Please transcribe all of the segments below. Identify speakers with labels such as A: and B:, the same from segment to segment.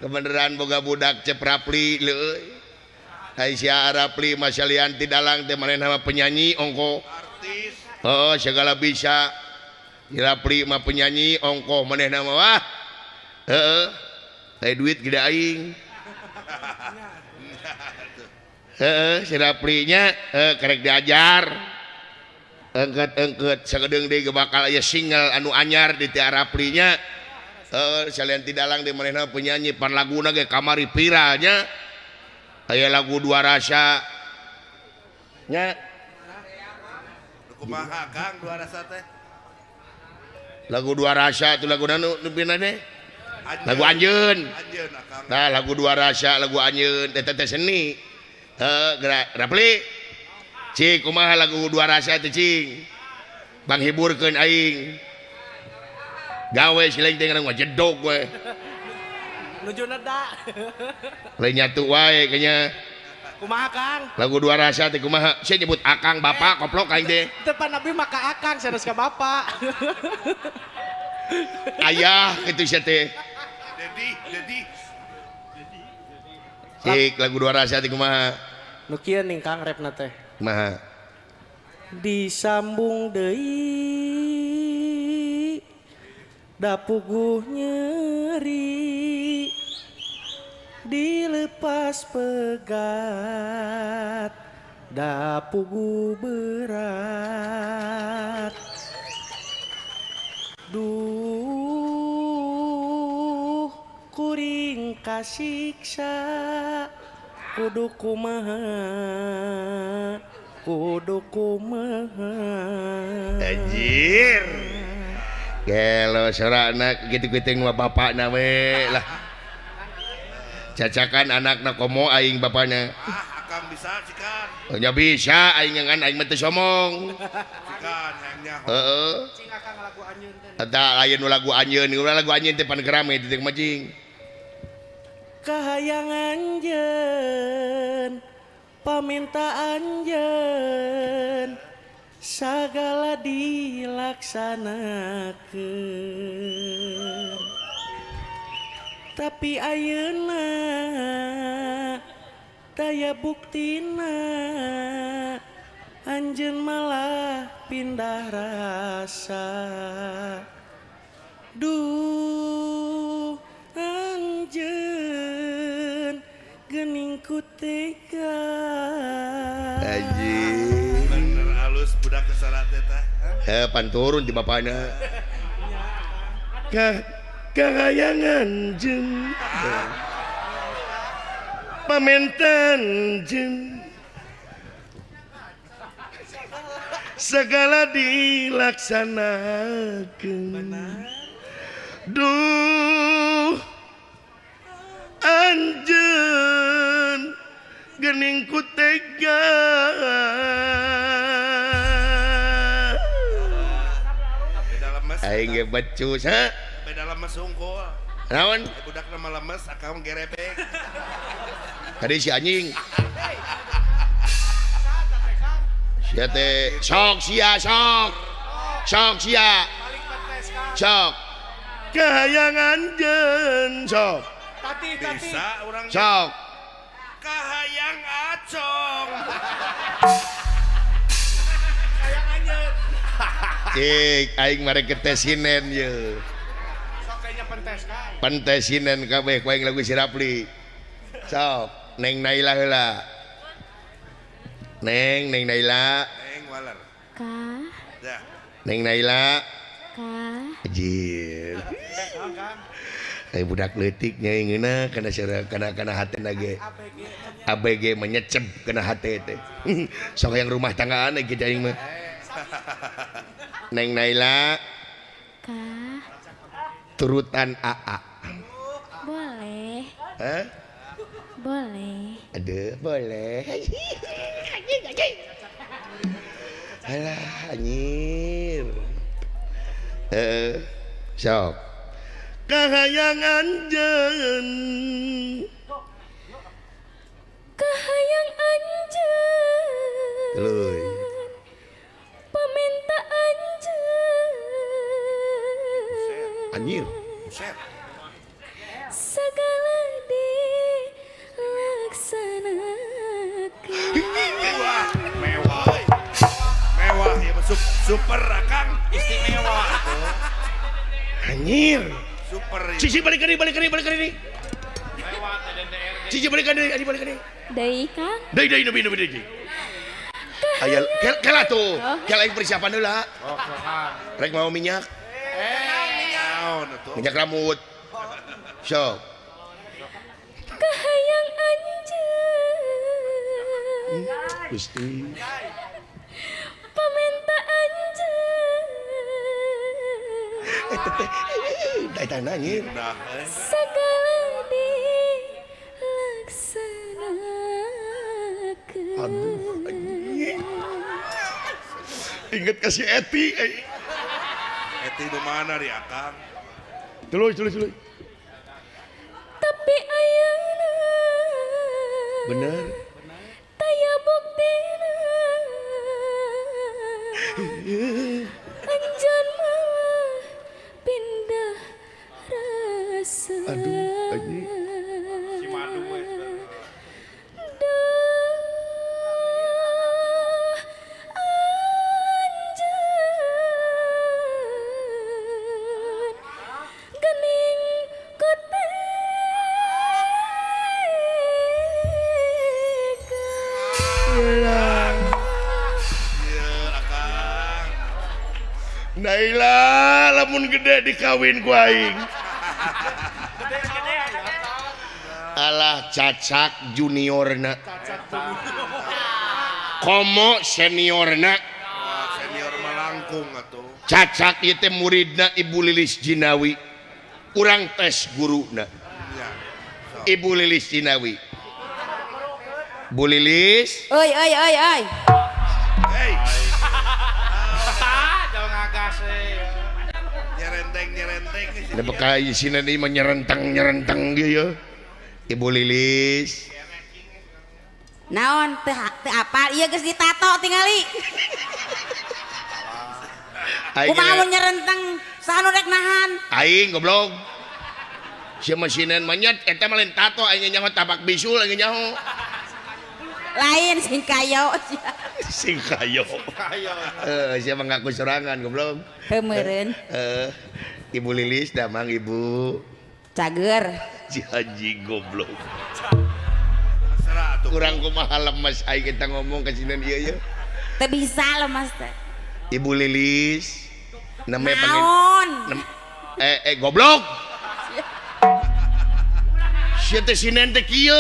A: Kebeneran boga budak Cep Rapli leuy. Aisyah Rapli Masalianti dalang teh manehna mah penyanyi ongko.
B: Artis.
A: Oh, segala bisa. Rapli mah penyanyi ongko manehna mah wah. Heeh. Teh duit gede aing. Heeh, si Raplinya kerek diajar. Engket-engket sagedeung deui bakal aya single anu anyar di teh Raplinya. Heeh, Salianti dalang di manehna penyanyi pan laguna ge kamari viralnya. Aya lagu Dua Rasa nya.
B: Kumaha Kang Dua Rasa teh?
A: Lagu Dua Rasa itu lagu nu pina teh? Lagu Anjeun.
B: Anjeun Akang.
A: Nah, lagu Dua Rasa, lagu Anjeun eta teh seni. Heuh, gerak Rapli. Cing kumaha lagu Dua Rasa teh cing? Banghiburkeun aing. Gawe sileng teh ngaran ngajedog we.
C: Nuju neda.
A: Lain nyatu wae kayaknya.
C: Kumaha Kang?
A: Lagu Dua Rasa teh kumaha? Saya nyebut akang bapak koplok aing teh.
C: Teu pan abi maka akang sanes ka bapak.
A: Ayah kitu sia teh.
B: Dedi, Dedi.
A: Cik lagu Dua Rasa teh kumaha?
C: Nu kieu ning Kang repna teh.
A: Kumaha?
C: Disambung deui da puguh nyeri dilepas pegat da puguh berat duh kuring kasiksa kudu kumaha kudu kumaha.
A: Anjir. Gelo sorana gitu-gitu mah bapakna we lah. Cacakan anakna komo aing bapakna.
B: Ah, akang bisa cikan.
A: Oh, nya bisa aing ngan aing mah teu somong.
B: Cikan hayangnya.
A: Heeh.
C: Cing akang lagu anjeun teh.
A: Eta lain nu lagu anjeun, ulah lagu anjeun teh pan gerame teh mah cing.
C: Kahayang anjeun paminta anjeun sagala dilaksanakeun tapi ayeuna daya buktina anjeun malah pindah rasa duh anjeun geuning ku tega.
A: Anjir.
B: Bener alus budak kesara teh tah.
A: Eh pan turun di bapakna. Ka kahayang anjeun pamentan anjeun segala dilaksanakeun duh anjeun geuning ku tega.
B: Beda lemes.
A: Aing ge becus ha.
B: Beda lemes hungkul.
A: Naon?
B: Budak nama lemes akang gerebek.
A: Tadi si anjing. Sia teh sok sia sok. Sok sia. Sok. Kahayang anjeun sok.
C: Tati tati.
B: Bisa urang
A: Sok.
B: Kahayang acong.
C: Kahayang anjeun.
A: Cik aing marek ketesinen ye.
C: Sok kayaknya pentes Kang.
A: Pentesinen kabeh ku aing lagu si Rapli. Sok Neng Naila heula. Neng Neng Naila.
B: Neng waler.
D: Ka.
B: Dah.
A: Neng Naila.
D: Ka.
A: Anjir. Ai budak leutik nya ngeunah kana sera kana kana hatena ge. ABG menyecep kana hate teh. Sok hayang rumah tanggaan kitu aing mah. Neng Naila.
D: Ka.
A: Turutan AA.
D: Boleh.
A: Hah?
D: Boleh.
A: Aduh, boleh. Alah, anjir. Sok. Kahayang anjeun.
D: Kahayang anjeun.
A: Tuluy.
D: Paminta anjeun.
A: Anjir.
B: Buset.
D: Segala
B: Super akang.
C: Istimewa.
A: Anjir.
B: Super.
A: Cici balik ke balik ke balik ke ini. Cici balik ke ini, balik ke ini.
D: Deui Kang.
A: Deui deui nebi nebi deui. Aya kela tuh, kela yang persiapan heula.
C: Oh, Kang.
A: Rek mau minyak,
B: Naon atuh?
A: minyak rambut. Sok.
D: Kahayang anjeun.
A: Gusti.
D: Pamenta anjeun.
A: Eh teteh, da eta anjir.
B: Nah,
D: Segala dilaksanakeun.
A: Aduh, anjing. Ingat kasih Eti. Eh.
B: Eti nu mana ri akang?
A: Tuluy, tuluy, tuluy.
D: Tapi ayeuna
A: Bener.
D: Taya buktina. Anjeun malah pindah rasa.
A: Aduh, anjing.
C: Si madu we.
D: Duh, anjeun gening ku tega.
B: Ieu akang.
A: Naila lamun gede dikawin ku aing. Alah cacak juniorna. Komo seniorna.
B: Wah, senior mah langkung atuh.
A: Cacak ieu teh muridna Ibu Lilis Jinawi. Urang tes guruna.
B: Nya. Sok.
A: Ibu Lilis Jinawi. Bu Lilis,
E: Oi oi oi oi.
B: Hey,
C: Ah, jauh ngagas eh.
B: nyerenteng-nyerenteng sih.
A: da beka isina deui mah nyerentang-nyerentang ieu ya. Ibu Lilis.
E: Naon teu teu apal ieu geus ditato tingali.
A: Aing
E: Kumaha mun nyerenteng saha nu rek nahan?
A: Aing goblok. Sia mah sinen manyet eta mah lain tato aing nyaho tapak bisul aing nyaho.
E: Lain sing kayo.
A: Sing kayo.
C: Ayo.
A: Eh, sia mah ngaku sorangan goblok.
E: Heuh meureun.
A: Eh, Ibu Lilis damang Ibu.
E: Cager.
A: Si haji goblok.
B: Serah atuh.
A: Kurang kumaha lemes aing kita ngomong ke sinen ieu ya.
E: Teu bisa lemes teh.
A: Ibu Lilis namanya panggil
E: Naon?
A: eh goblok. Sia teh sinen teh kieu.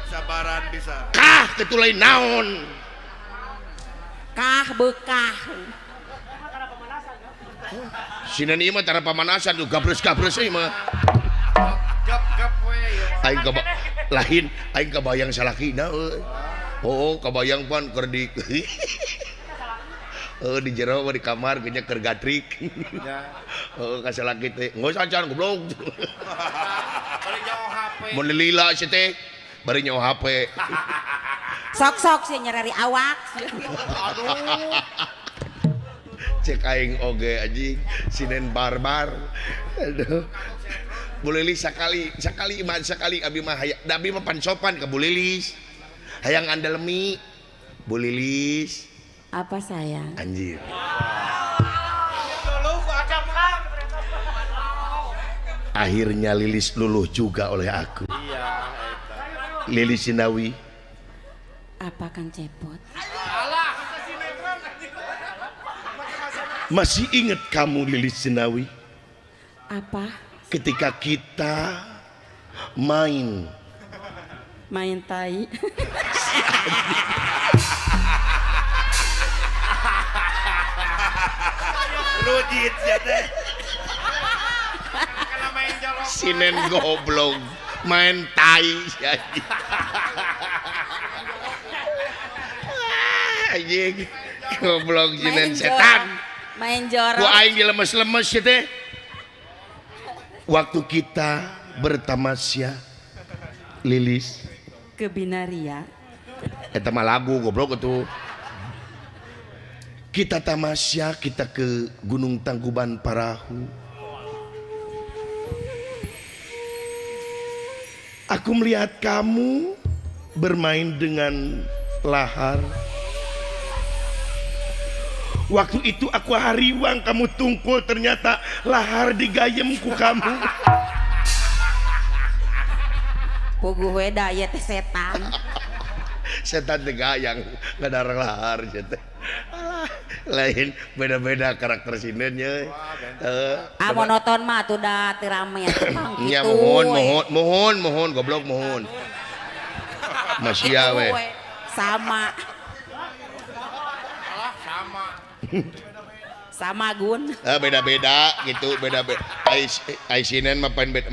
B: Sabaran bisa.
A: Kah ketulai naon.
E: Kah beukah.
A: Sinen ieu mah tara pamanasan tuh gabres-gabres ieu mah.
C: Gap-gap we.
A: Aing kaba lain aing kabayang salakina euy. Oh, kabayang pan keur di di jero mah di kamar geunya keur gatrik.
C: Ya.
A: Heeh, ka salaki teh geus acan goblok.
C: Bari jauh HP.
A: Mun lila si teh bari nyaho HP.
E: Sok-sok sih nyereri awak.
C: Aduh.
A: Cek aing oge anjing sinen barbar. Aduh. Bu Lilis sakali sakali mah sakali abi mah hayang da abi mah pan sopan ka Bu Lilis. Hayang andalemi Bu Lilis
E: Apa sayang?
A: anjir.
C: Dulu ku akang Kang.
A: Akhirnya Lilis luluh juga oleh aku.
C: Iya, eta.
A: Lilis Sinawi.
E: Apa Kang Cepot?
C: Alah.
A: Masih ingat kamu Lilis Sinawi
E: Apa?
A: ketika kita main
E: Main tai.
B: Rujit ya teh.
C: Karena main jorok.
A: sinen goblok main tai si anjing. Ah, anjing goblok sinen setan.
E: Main
A: Ku
E: jorok.
A: aing dilemes-lemes ya teh. Waktu kita bertamasya Lilis
E: Ke binaria.
A: eta mah lagu goblok itu. Kita tamasya, kita ke Gunung Tangkuban Parahu. Aku melihat kamu bermain dengan lahar. Waktu itu aku hariwang kamu tungkul, ternyata lahar digayem ku kamu.
E: Puguh we da ieu teh setan.
A: Setan teh gayang ngadarang lahar sia teh. Alah, lain beda-beda karakter sinden nya. Heeh.
E: Ah monoton mah atuh da teu rame atuh Kang
A: Nya
E: kitu
A: mohon
E: we.
A: Mohon mohon mohon goblok mohon. Masih
E: Kitu
A: we.
E: we. Sama.
C: Alah sama.
E: Sama Gun.
A: Eh, beda-beda gitu, beda-beda. Ai ai sinen mah pan beda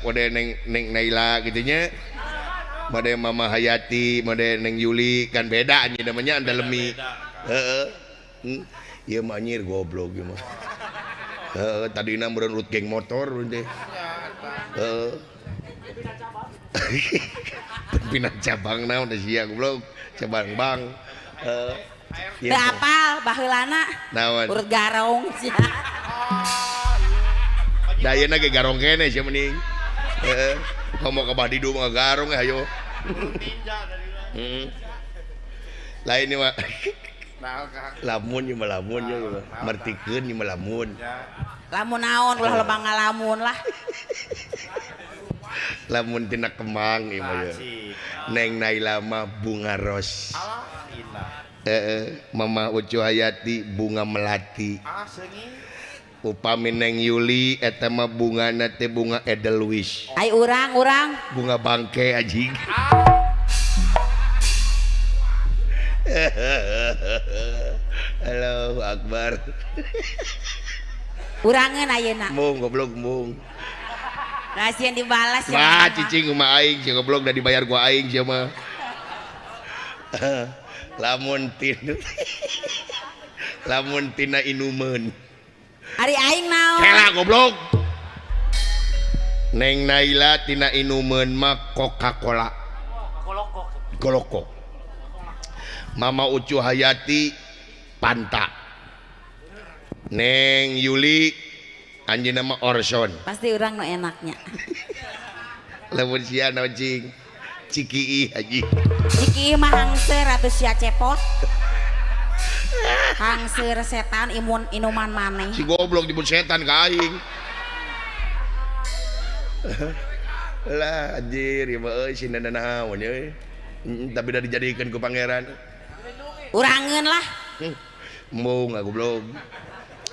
A: mode neng neng Naila gitu nya. Mode Mama Hayati, mode Neng Yuli kan beda anjing namanya andalemi. Heeh. Ieu mah anjir goblok ieu mah. Heeh, tadina meureun urut geng motor teh. Heeh. Pimpinan cabang naon teh sia goblok, cabang bank. Heeh.
E: Teu apal baheulana.
A: Naon?
E: Urut garong sia.
A: Da ayeuna ge garong keneh sia mending. Heeh. Komo ka Badidu mah garong ayo. Lain ieu mah.
C: Nah, Kang.
A: Lamun ieu mah lamun ieu mah. Mertikeun ieu mah lamun.
C: Ya.
E: Lamun naon ulah lebang ngalamun lah.
A: Lamun tina kemang ieu mah ye. Neng Naila mah bunga ros.
C: Alah indah.
A: Heeh, Mama Ucu Hayati bunga melati.
C: Ah seungit.
A: Upami Neng Yuli eta mah bungana teh bunga edelweiss.
E: Ai urang-urang
A: Bunga bangke anjing. Allahu Akbar.
E: Urangeun ayeuna.
A: Mung goblok mung.
E: Lah sieun dibalas ya.
A: Wah, cicing kumaha aing sia goblok da dibayar ku aing sia mah. Lamun tina lamun tina inumeun.
E: Ari aing naon?
A: Kela goblok. Neng Naila tina inumeun mah Coca-Cola.
C: Kolokok.
A: Golokok. Mama Ucu Hayati Panta. Neng Yuli anjeunna mah Orson.
E: Pasti urang nu enaknya.
A: Lamun sia naon cing? Cikii haji.
E: Cikii mah hangser atuh sia cepot. Hangser setan imun inuman maneh.
A: Si goblok nyebut setan ka aing. Lah anjir ieu mah euy si naon euy. Tapi dah dijadikeun ku pangeran.
E: Urangeun lah.
A: Embung goblok.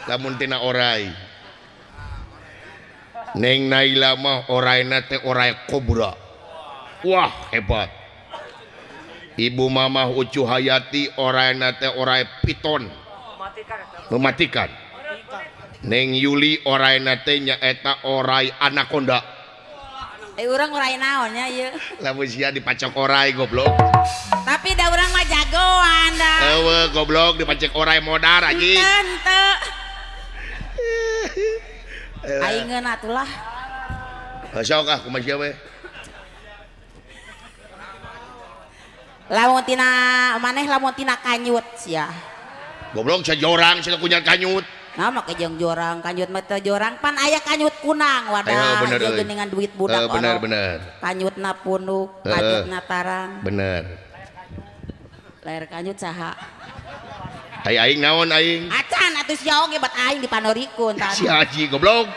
A: Lamun tina orai. Neng Naila mah oraina teh orai kobra. Wah, hebat. Ibu Mamah Ucu Hayati oraina teh orai piton. Mematikan. Neng Yuli oraina teh nyaeta orai anaconda.
E: Urang orai naon nya ieu?
A: Lamun sia dipacok orai goblok.
E: Tapi da urang mah jagoan da.
A: Eueuh goblok dipacok orai modar anjing.
E: Henteu. Aing atuh lah.
A: Sok ah kumaha sia we.
E: Lamun tina maneh lamun tina kanyut sia.
A: Goblok sia jorang sia kunyat kanyut.
E: Nah make jeung jorang kanyut mah teu jorang pan aya kanyut kunang wadah
A: bener
E: ieu geuningan duit budak
A: bener bener.
E: Kanyutna punduk, kanyutna tarang.
A: Bener.
E: Layar kanyut saha?
A: Ai aing naon aing?
E: Acan atuh sia oge bat aing dipanorikeun tadi.
A: Si haji goblok.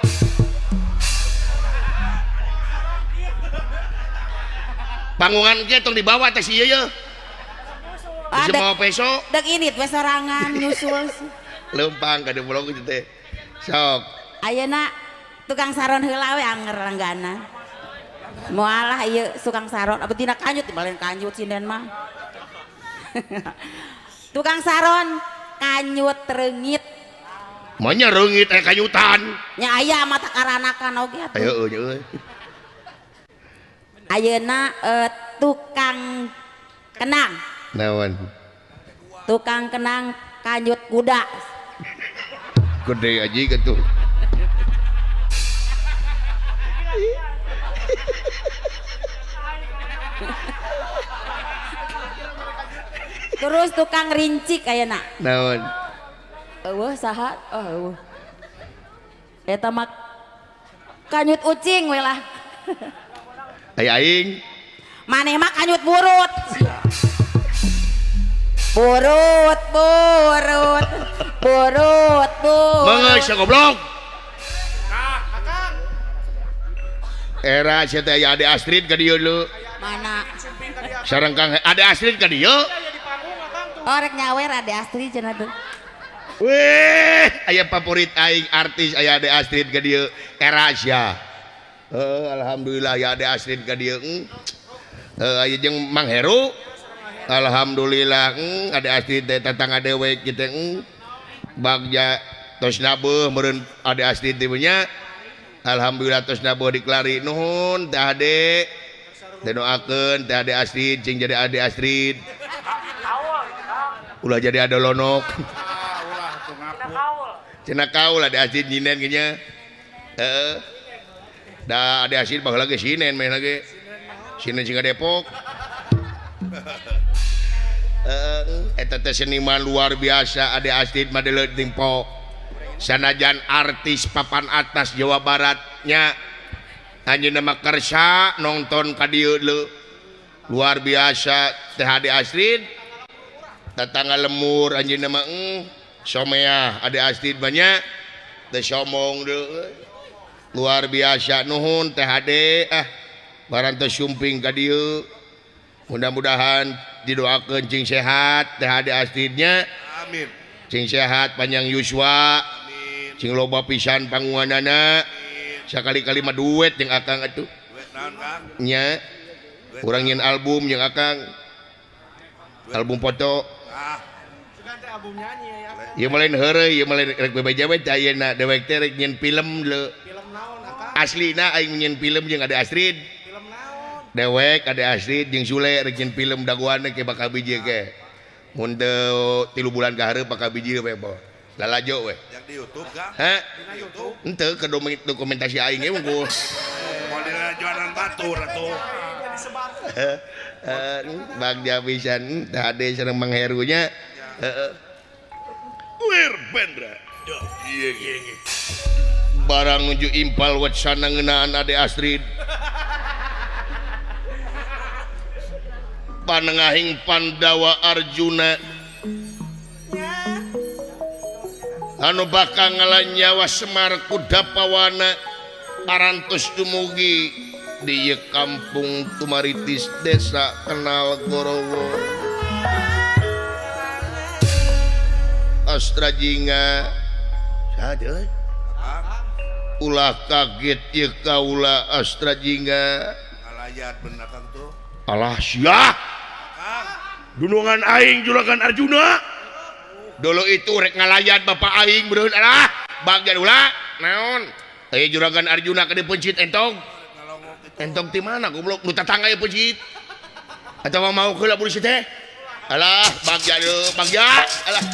A: Panggungan ge tong dibawa teh si ieu ye. Bisa mawa peso.
E: Dek ini we sorangan nyusul.
A: Leumpang ka diblog kitu teh. Sok.
E: Ayeuna tukang saron heula we anger langganan. Moal lah ieu tukang saron, apa tina kanyut balen kanyut sinden mah. Tukang saron kanyut reungit.
A: Manya reungit aya kanyutan.
E: Nya aya mata karanakan oge atuh.
A: Ayo euy.
E: Ayeuna tukang kenang.
A: Naon?
E: Tukang kenang kanyut kuda.
A: Gede aja gitu.
E: Terus tukang rincik ayeuna.
A: Naon?
E: Eueuh saha? Oh eueuh. Eta mah kanyut ucing we lah.
A: Ai aing.
E: Maneh mah kanyut burut. Burut, burut. Burut, burut.
A: Mengeus sia goblok. Era sia teh aya Ade Astrid ka dieu leu.
E: Mana?
A: Sareng Kang Ade Astrid ka dieu.
E: Oh, rek nyawer Ade Astrid cenah tuh.
A: Weh, aya favorit aing artis aya Ade Astrid ka dieu. Era sia. Heeh, alhamdulillah aya Ade Astrid ka dieu. Aya jeung Mang Heru. Alhamdulillah Ade Astrid teh tatangga dewek kitu Bagja tos nabeuh meureun Ade Astrid teh nya. Alhamdulillah tos nabeuh diklari nuhun teh Ade. Teh doakeun teh Ade Astrid cing jadi Ade Astrid. Ulah jadi ade lonok.
C: Ulah tuh ngapu.
A: Cenah kaul Ade Astrid nyinen ge nya. Heeh. Da Ade Astrid baheula ge sinen meh lagi. Sinen sing ka Depok. Eta teh seniman luar biasa Ade Astrid mah deuleu timpo. Sanajan artis papan atas Jawa Baratnya anjeunna mah kersa nonton ka dieu leu. Luar biasa teh Ade Astrid. Tatangga lemur anjeunna mah someah Ade Astrid mah nya teu sombong deui. Luar biasa nuhun teh Ade ah barantos sumping ka dieu. Mudah-mudahan didoakeun cing sehat teh Ade Astridnya.
B: Amin.
A: Cing sehat panjang yuswa.
B: Amin.
A: Cing loba pisan panguanana. Sakali-kali mah duet jeung Akang atuh.
B: Duet naon Kang?
A: Nya. Urang nyeun album jeung Akang. Album foto.
B: Ah.
C: Album nyanyi ya.
A: Ieu mah lain heureuy, ieu mah lain rek bebeja we teh ayeuna dewek teh rek nyeun film leu.
C: Film naon Akang?
A: Aslina aing nyeun film jeung Ade Astrid.
C: Film naon?
A: Dewek Ade Astrid jeung Sule rek nyeun film dagoan ke bakal biji ke. Mun teu 3 bulan ka hareup bakal biji we bo. Lalajo we.
B: Yang di YouTube Kang?
A: Hah?
B: Di YouTube.
A: Henteu ke dokumentasi aing ge unggul.
B: Mau dilajuanan batur atuh.
A: Bagja pisan teh Ade sareng Mang Heru nya. Heeh. Wir Bendra. Iya. Barang nuju impal wacana ngeunaan Ade Astrid. Panengahing Pandawa Arjuna. Anu bakal ngalanyawa Semar Kudapawana parantos dumugi di ieu kampung Tumaritis Desa Kenal Gorowo. Astra Jingga saha teh euy? Ulah kaget ieu kaula Astra Jingga.
B: Ngalayat bener Kang tuh.
A: Alah sia. Dunungan aing juragan Arjuna. Dulu itu rek ngalayat bapak aing beureun alah bagian ulah naon aya juragan Arjuna ka dipencit entong. Entong ti mana goblok nu tatangga ieu pencit. Atawa mau heula polisi teh. Alah bagja deui bagja alah.